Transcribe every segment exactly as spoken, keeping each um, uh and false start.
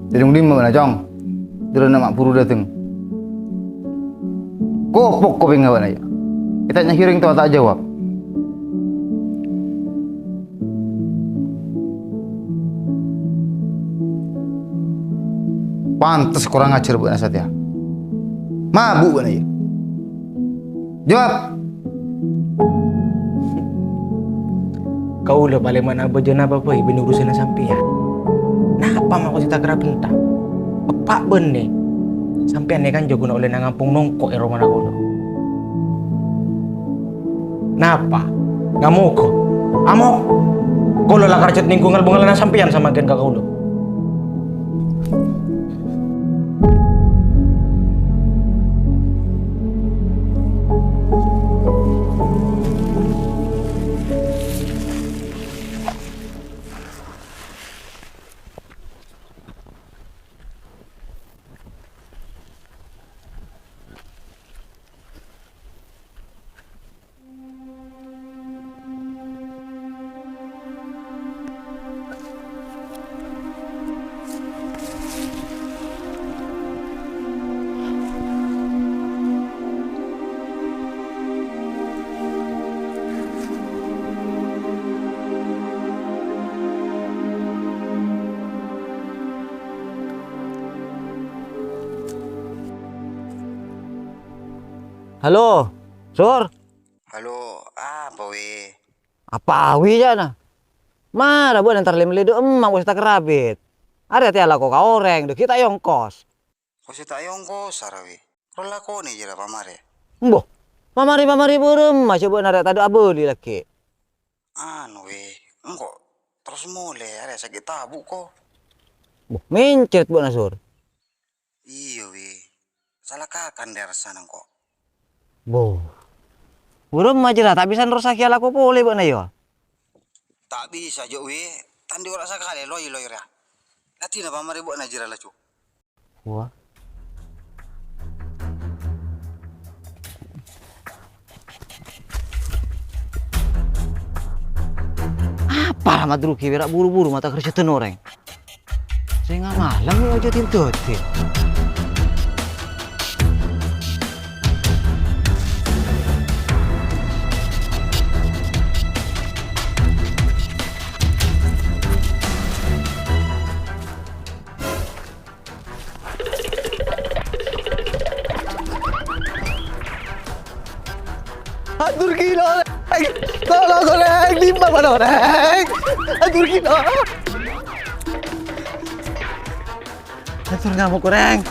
Dâri dimma bâ'na, Cong? Dâri ma' buru dâteng. Kopok kopèngnga bâ'na, yâ. Ètanya rèng towa ta' ajâwâb. Pantes korang ajhâr bâ'na satèya. Mabu' bâ'na, yâ. Jawab! Kaulâ palèman abâjâna bâbâi bân urusanna sampèyan. Napa mako sè takerrabhi enta? Eppa' bânnè. Sampèyan nèka jhâ' ghun ollè nangampong nongko' è romana kaulâ. Napa? Ngamoghâ? Amok! Kaulâ la karjhât nèngghu ngèl-bungèlna sampèyan samangkèn ka kaulâ. Halo, Sur. Halo, apa, Wi? Apa, Wi, jâ'na? Mara bâ'na entar lem-, lem dâ' emma' bos takerrabit. Arèya tèya lako ka orèng, dâggi' ta' èongkos. Kok sè ta' èongkos, ara, Wi? Rowa lakonè jârèya pamarè. Embo, pamarè-pamarè bârâmma jâ' bâ'na rè' tadâ' abâli lagghi'. Anu, Wi, engko' terros molè, arèya sakè' tabu', ko. Embo, mencret bâ'na, Sur. Iyâ, Wi. Sala kakan dâ' rassana engko'. Bo. Bârâmma jârèya ta' bisa nerrossaghi alako polè bâ'na, yâ? Ta' bisa, jâ', Wi. Tandhi ora sakalè loy-loy rèya. Ladinna pamarè bâ'na jârèya laju. Wah. Apa la madruki wèra buru-buru mata kerja ten orèng. Sènga' malem yâ aja tim dodi. Atur gila, Reng. Tolong, Reng. Dimma bâ'na, Reng? Atur gila. Atur ngamuk, Reng.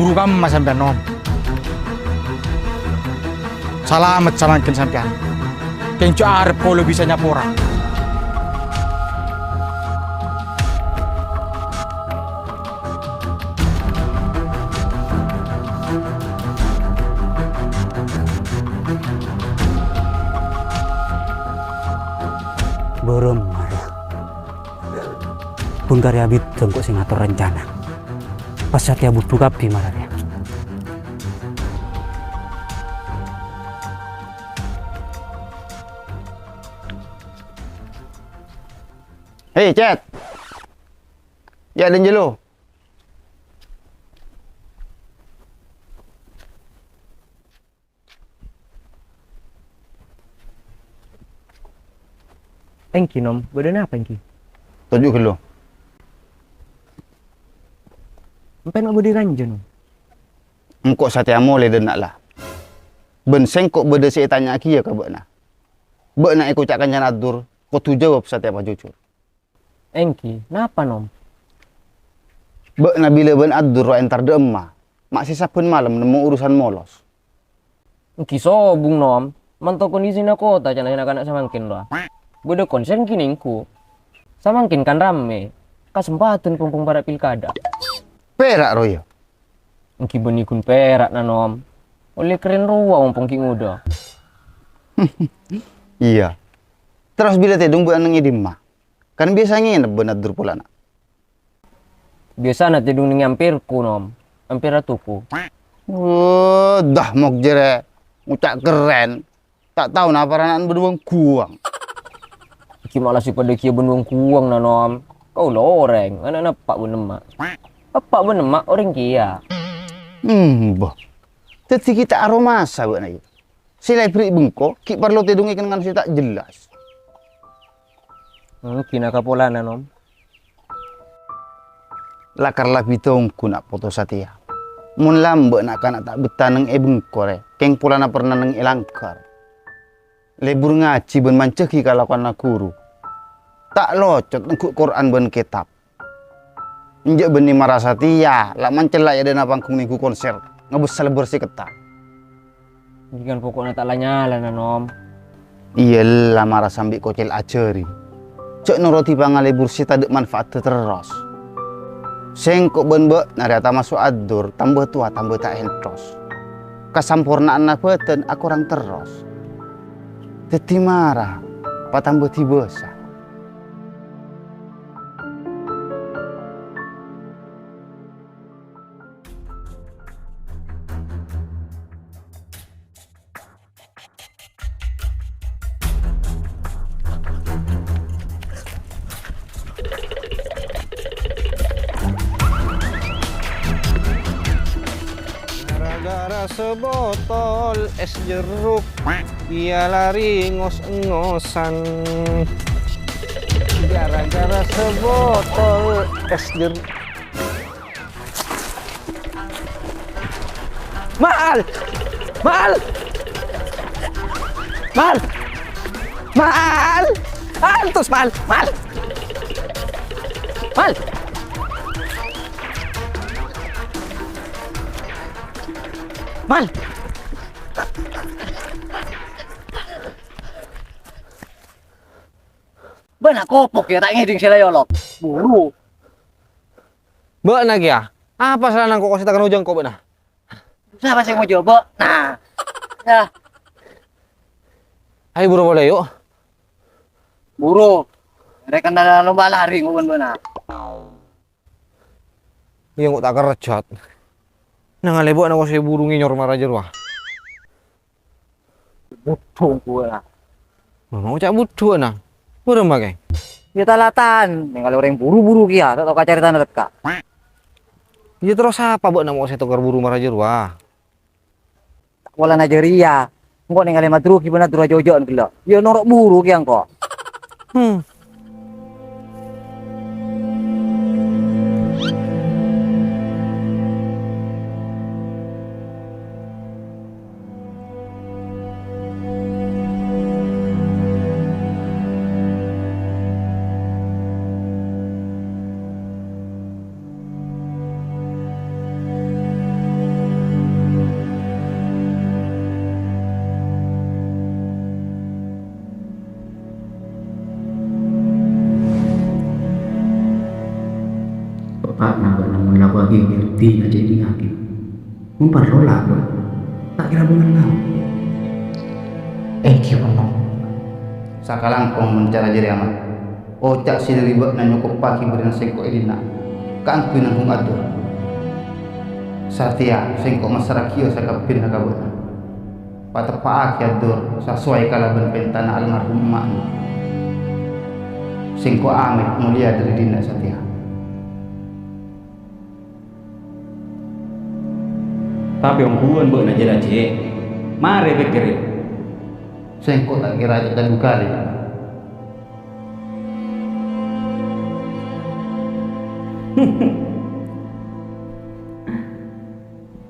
Buru kamma sampèyan, Nom. Salamet samangkèn sampèyan. Kèng jâ' arep kaulâ bisa nyapora. Bârâmma, yâ? Bun karè abit engko' sè ngator rencana. Pas satèya budhu kabbhi mara rèya. Hei, Cet! Yâ, dânjâ lu. Èngghi, Nom, bâdâ napa èngghi? Toju' ghâllu. Empèyan ma' bâdâ è ranja, Nom? Engko' satèya molè dâ' enna' la. Bân sèngko' bâdâ sè ètanya'aghiyâ ka bâ'na. Bâ'na èkoca' kancana Abdur, kodhu jâwâb satèya pajhujhur. Èngghi, napa, Nom? Bâ'na bilâ bân Abdur rowa entar dâ' emma, ma' sè sabbhân malem nemmo urusan molos. Èngghi sobung, Nom. Manto kondisina kota ca'na na'-kana' samangkèn rowa. Bâdâ konser èngghi nèngghu. Samangkèn kan rammè. Kasempadhân pong-pong para' pilkada. Pèra' rowa, yâ? Èngghi bânnè ghun pèra'na, Nom. Ollè kerrèn rowa pong ghi' ngodâ. Iyâ. Terros bilâ tèdung bâ'na neng è dimma? Kan biyasa ngènep bân Abdur polana. Biyasana tèdung neng è ampèrku, Nom. Ampèr ratuku. Wah, dah mok jârèya ngoca' kerrèn. Ta' tao napa rana'an bân wong-guwâng. Ghi' ma' la sè padâ kèya bân wong-guwâng, na, Nom. Kaulâ orèng, ana'na eppa' bân emma'. Eppa' bân emma' orèng kèya. Hmm, boh. Dhâddhi ghi' ta' aromasa bâ'na, yâ. Sè la èberri' bengko, ghi' parlo tèdung è kennengngan sè ta' jelas. Hmm, ghi' naka polana, Nom. Lakar la bidhâ ongghu na' poto satèya. Mon lambâ' na'-kana' ta' bettah neng è bengko rè, kèng polana pernah neng è langghâr. Lebur ngajhi bân manjhâghi kalakowanna ghuru. Ta' locot nèngghu Qur'an bân kètab. Enjâ' bânnè mara satèya, la mancella è adâ'na panggung nèngghu konser, ngabessel bârsè kettha. Èngghi kan poko'na ta' la-nyala, na, Nom. Iyâ la mara sambi kocèl ajhâri. Jhâ' norodhi pangalebur sè tadâ' manfaatta terros. Sèngko' bân bâ'na rèya tamaso' Abdur, tambâ towa tambâ ta' èntos. Kasampornaanna bâdân akorang terros. Dhâddhi mara patambâ dibâsa. Gara-gara sebotol es jeruk, dia lari ngos-ngosan. Gara-gara sebotol es jeruk. Mal! Mal! Mal! Mal! Mal, terros, Mal! Mal! Mal! Mal! Bâ'na kopok, yâ, ta' ngèdhing sè la èolok. Buru. Bâ'na kèya, apa salana engko' sè ta' kènojang ko' bâ'na? Sapa sè ngojâ bâ'na? Yâ. Ayo buru polè, yuk. Buru. Rèkana lomba lari ngowan bâ'na. Iyâ, engko' ta' kerjhât. Nangalebbâ' na' kosè buru ngènyor mara jârowa. Budhu engko' la. Mama ngoca' budhu, na. Buru makè. Yâ talatan, nèngalè orèng buru-buru kèya, ta' tao kacarètana tekka'. Yâ terros apa bâ'na mo' sè tokar buru mara jârowa? Ta' polana jârèya. Engko' nèngalè madrugi bân adura jojâ'ân ghellâ'. Yâ noro' buru kèya engko'. Hmm. Teppa'na bâ'na mon lakoaghi ngerti na cèdingngaghi. Mon parlo la, ta' kèra bângal nao. Èngghi, Nom. Sakalangkong mon cara jârèya, Ma'. Oca' sè dhâri bâ'na nyokoppaghi bâdâna sèngko' è dinna' kaangghuy nangghung ador. Satèya sèngko' massra'aghiyâ sakabbhiyânna ka bâ'na. Pateppa'aghi ador sasoway kalabân pentana almarhum emma'na. Sèngko' amèt molèya dhâri dinna' satèya. Tapè ongghuwân bâ'na jârèya, Cè'. Marè pèkkèrè. Sèngko' ta' kèra ca'na du kalè.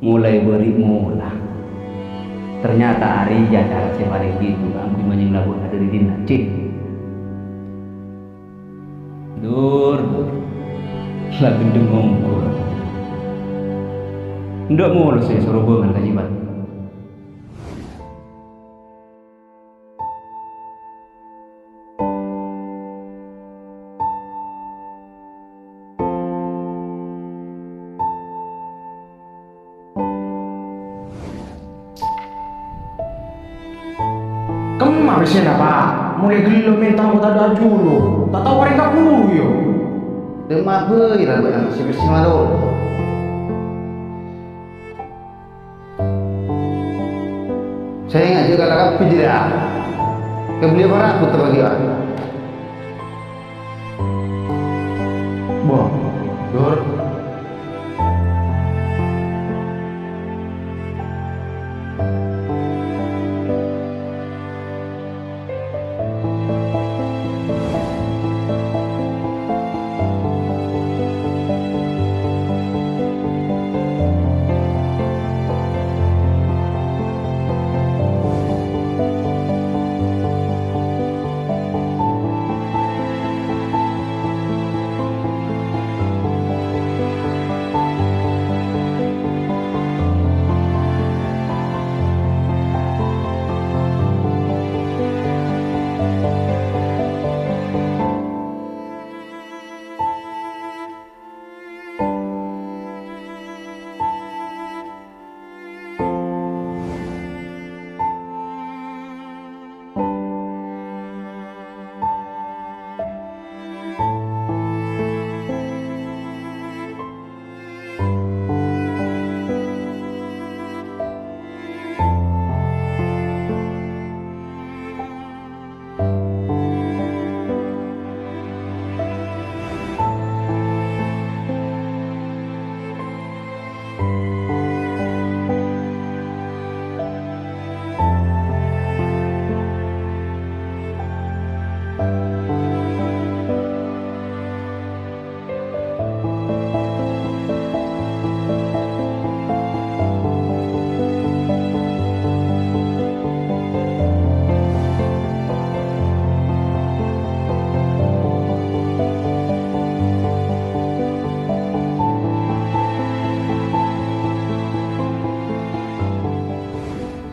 Molaè bâri' mola. Ternyata arèya cara sè palèng jitu kaangghuy manyèng labu'na dâri dinna', Cing. Dur, dur. La gendheng mongghu. Endâ' molo sè soro bângal ka jibat. Kemma pèssèna, Pa'? Molaè ghellâ' mènta engko' tadâ' ajhulo. Ta' tao orèng kabhuru, yâ? Dâmma bhâi ra bâ'na sè pèssè malolo. Sènga' jâ' kala kabbhi jârèya. Kabelliyâ para' bhuto bâgiyân. Bo, dur.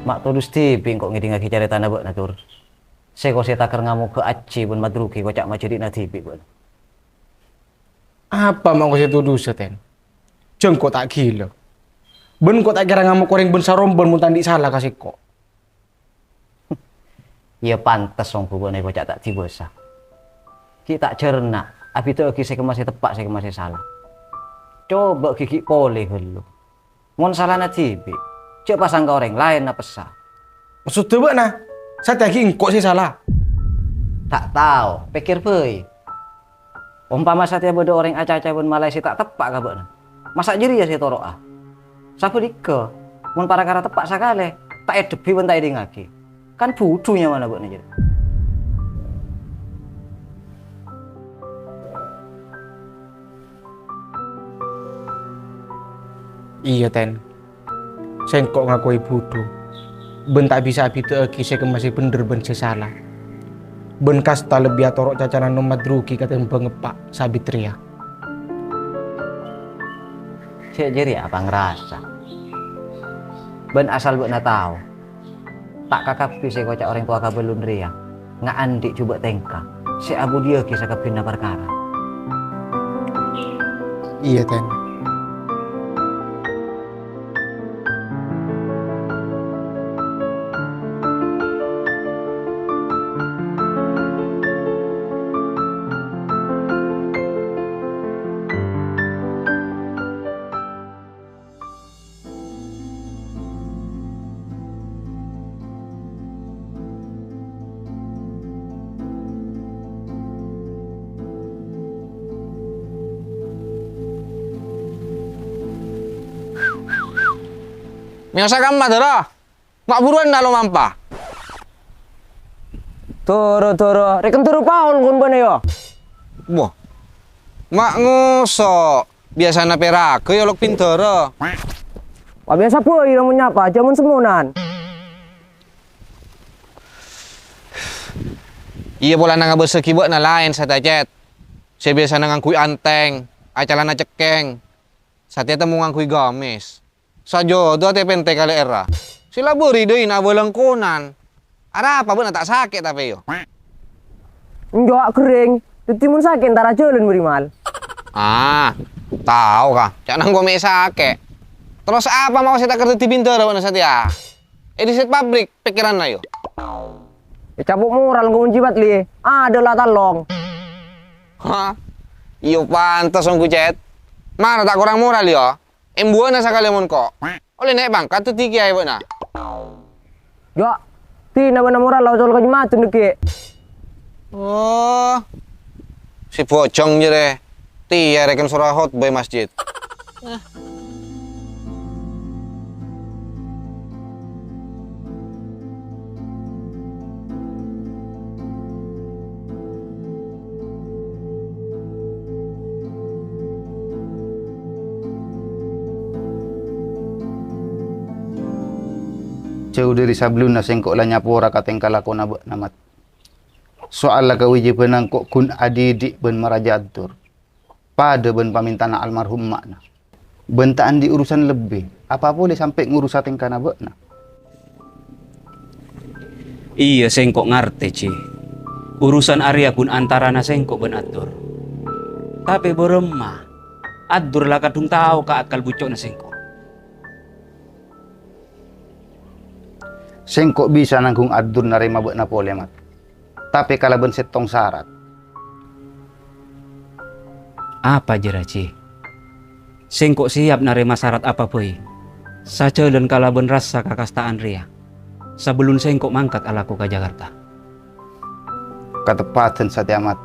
Ma' todus dhibi' engko' ngèdingngaghi carètana bâ'na, Dur. Sè kosè takèr ngamogâ Ajji bân Madruki koca' majâdhi'na dhibi' bâ'na. Apa ma' kosè todusâ, Ten? Jhâ' engko' ta' ghilâ. Bân engko' ta' kèra ngamok orèng bân sarombân mon ta' andi' sala ka sèngko'. Iyâ pantes ongghu bâ'na èkoca' ta' dibâsa. Ghi' ta' jhârna, abhidhâ'âghi sè kemma sè teppa' sè kemma sè sala. Coba ghi' ghi' polè ghâllu. Mon salana dhibi', jhâ' pasang ka orèng laèn apessa. Maksodda bâ'na, satèya ghi' engko' sè sala? Ta' tao, pèkkèr bhâi. Ompama satèya bâdâ orèng acaca bân malaè sè ta' teppa' ka bâ'na, masa' jârèya sè toro'a? Sabhâligghâ, mon parakara teppa' sakalè, ta' èdhebbhi bân ta' èdingngaghi, kan budhu nyamana bâ'na jârèya. Iyâ, Ten. Sèngko' ngakoè budhu, bân ta' bisa abhidhâ'âghi sè kemma sè bhendher bân sè sala. Bân kasta lebbi atoro' cacana Nom Madruki katèmbhâng eppa' Sabit rèya. Jhâ' jârèya apa ngrasa. Bân asal bâ'na tao, ta' kakabbhi sè èkoca' orèng towa kabâlun rèya. Nga' andi' jhubâ' tèngka sè abudhiyâghi sakabbhiyânna parkara. Iyâ, Ten. Mèyosa kamma, Dara. Ma' buruwân na' lomampa. Dara, Dara, rè' kèng Dara Paul kon bâ'na, yâ? Wah. Ma' ngoso', biyasana pèraghâ èolok bindhârâ. Wah, biyasa bhâi, lamon nyapa, jhâ' mon-semmonan. Iyâ, polana ngabâsaghi bâ'na laèn satèya, Cèt. Sè biyasana ngangghuy antèng, acalana cèkèng, satèya temmo ngangghuy ghâmès. Sajâdâ tè-pèntè kalè'èrra. Sè la bâri' dâina abâlângkonan. Arapa bâ'na ta' sakè' tapè, yâ? Enjâ', ghering. Dhâddhi mon sakè' entar ajhâlân bâri' mal. Ah, tao, ka. Ca'na engko' mè' sakè'. Terros apa mawon sè ta' kèra dhâddhi bindhârâ bâ'na satèya? È dhisèt pabrik pèkkèranna, yâ? Ècapo' moral engko' mon jibat, Li. Adâ' la talong. Hah? Iyâ pantes ongghu, Cèt. Mara ta' korang moral, yâ? Embuwâna sakalè mon ko'. Ollè nè' pangkat dhâddhi kèyaè bâ'na. Jâ', dina bâ'na moral la ocol ka Jum'aten dhâggi'. Oh. Sè bhojhâng jârèya. Tèya rèken soro khotbah è masjid. Jhâu dhâri sabellunna sèngko' la nyapora ka tèngka lakona bâ'na, Mat. Soalla kawâjibhânna engko' ghun adidik bân maraja Addur. Padâ bân pamèntana almarhum emma'na. Bân ta' andi' urusan lebbi, apa polè sampè' ngurusa tèngkana bâ'na. Iyâ, sèngko' ngartè, Ji. Urusan arèya ghun antarana sèngko' bân Addur. Tapè bârâmma, Addur la kadhung tao ka akal bucco'na sèngko'. Sèngko' bisa nangghung Addur narèma bâ'na polè, Mat. Tapè kalabân sèttong sarat. Apa jârèya, Ji? Sèngko' sèyap narèma sarat apa bhâi, sajhâlân kalabân rassa kakasta'an rèya, sabellun sèngko' mangkat alako ka Jakarta. Kateppadan satèya, Mat.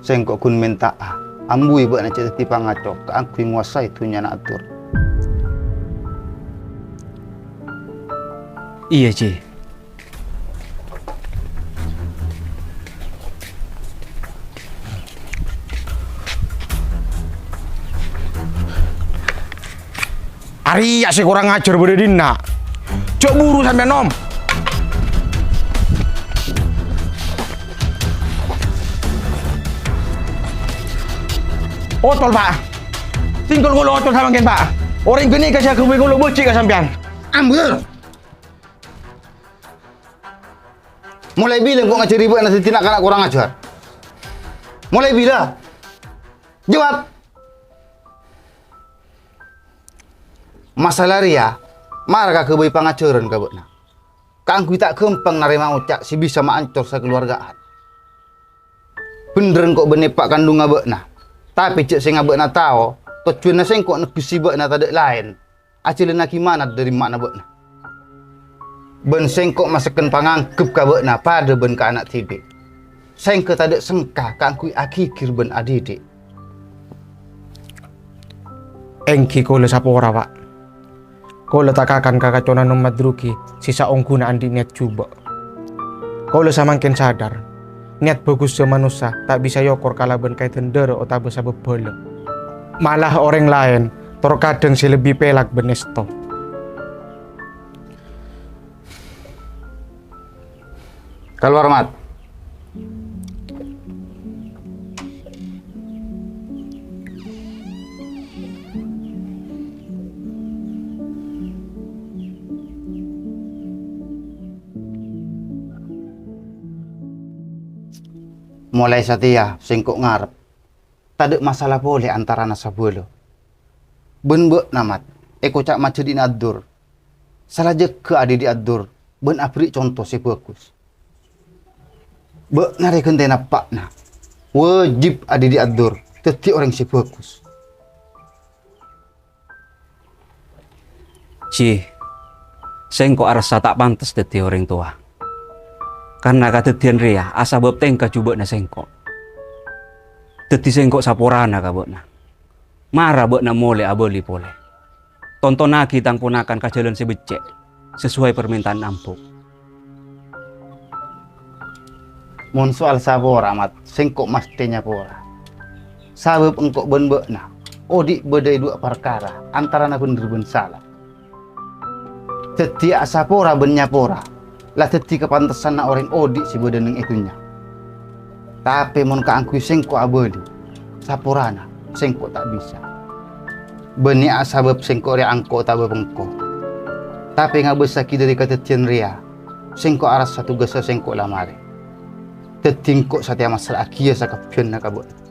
Sèngko' ghun mènta'a, ambuwi bâ'na jhâ' dhâddhi pangaco kaangghuy ngowasaè dhunnyana Addur. Iyâ, Ji. Arèya sè korang ajhâr bâdâ è dinna'. Jhâ' buru sampèyan, Nom. Otol, Pa'. Tinggal kaulâ otol samangkèn, Pa'. Orèng ghânèka sè aghâbây kaulâ bâji' ka sampèyan. Ambur. Molaè bilâ engko' ngajhâri bâ'na dhâddhi na'-kana' korang ajhâr? Molaè bilâ? Jâwâb! Masalah rèya mara kaghâbây pangajhârân ka bâ'na, kaangghuy ta' ghâmpang narèma oca' sè bisa maancor sakalowarga'an. Bhendher engko' bân eppa' kandhungnga bâ'na, tapè jhâ' sènga' bâ'na tao tojjhuwânna sèngko' nebbisi bâ'na tadâ' laèn. Ajhâlânnaghi manat dâri emma'na bâ'na. Bân sèngko' masekken pangangghep ka bâ'na padâ bân ka ana' dhibi'. Sèngko' tadâ' sengka kaangghuy aghigghir bân adidik. Èngghi kaulâ sapora, Pa'. Kaulâ takakan ka kaconan ommat rugi sè saongghuna andi' niyat jhubâ'. Kaulâ samangkèn sadar, niyat bhâghussa manossa ta' bisa èokor kalabân kaèdhân dârâ otabâ sabâbbhâlâ. Mala orèng laèn tor kadhâng sè lebbi pèlak bân èsto. Kalowar, Mat. Molaè satèya sèngko' ngarep tadâ' masalah polè antarana sabâlâ. Bân bâ'na, Mat, èkoca' majhâdhi'na Addur. Sala jâgâ adidik Addur bân aberri' conto sè bhâghus. Bâ'na rè ghântèna eppa'na. Wâjib adidik Addur dhâddhi orèng sè bhâghus. Ji, sèngko' arassa ta' pantes dhâddhi orèng towa. Karna kadhâddhiyân rèya asabâb tèngka jhubâ'na sèngko'. Dhâddhi sèngko' saporana ka bâ'na. Mara bâ'na molè abâli polè. Tontonnaghi tang ponakan ka jhâlân sè beccè', sasoway parmènta'anna embu'. Mon soal sapora, Mat, sèngko' mastè nyapora. Sabâb engko' bân bâ'na odi' bâdâ è duwâ' parkara, antarana bhendher bân sala. Dhâddhi asapora bân nyapora la dhâddhi kapantesanna orèng odi' sè bâdâ neng è dhunnya. Tapè mon kaangghuy sengko' abâli, saporana sengko' ta' bisa. Bânnè asabâb sengko' rèya angko' otabâ pengko. Tapè ngabâssaghi dhâri kadhâddhiyân rèya, sengko' arassa tugassa sengko' la marè. Dhâddhi engko' satèya massra'aghiyâ sakabbhiyânna ka bâ'na.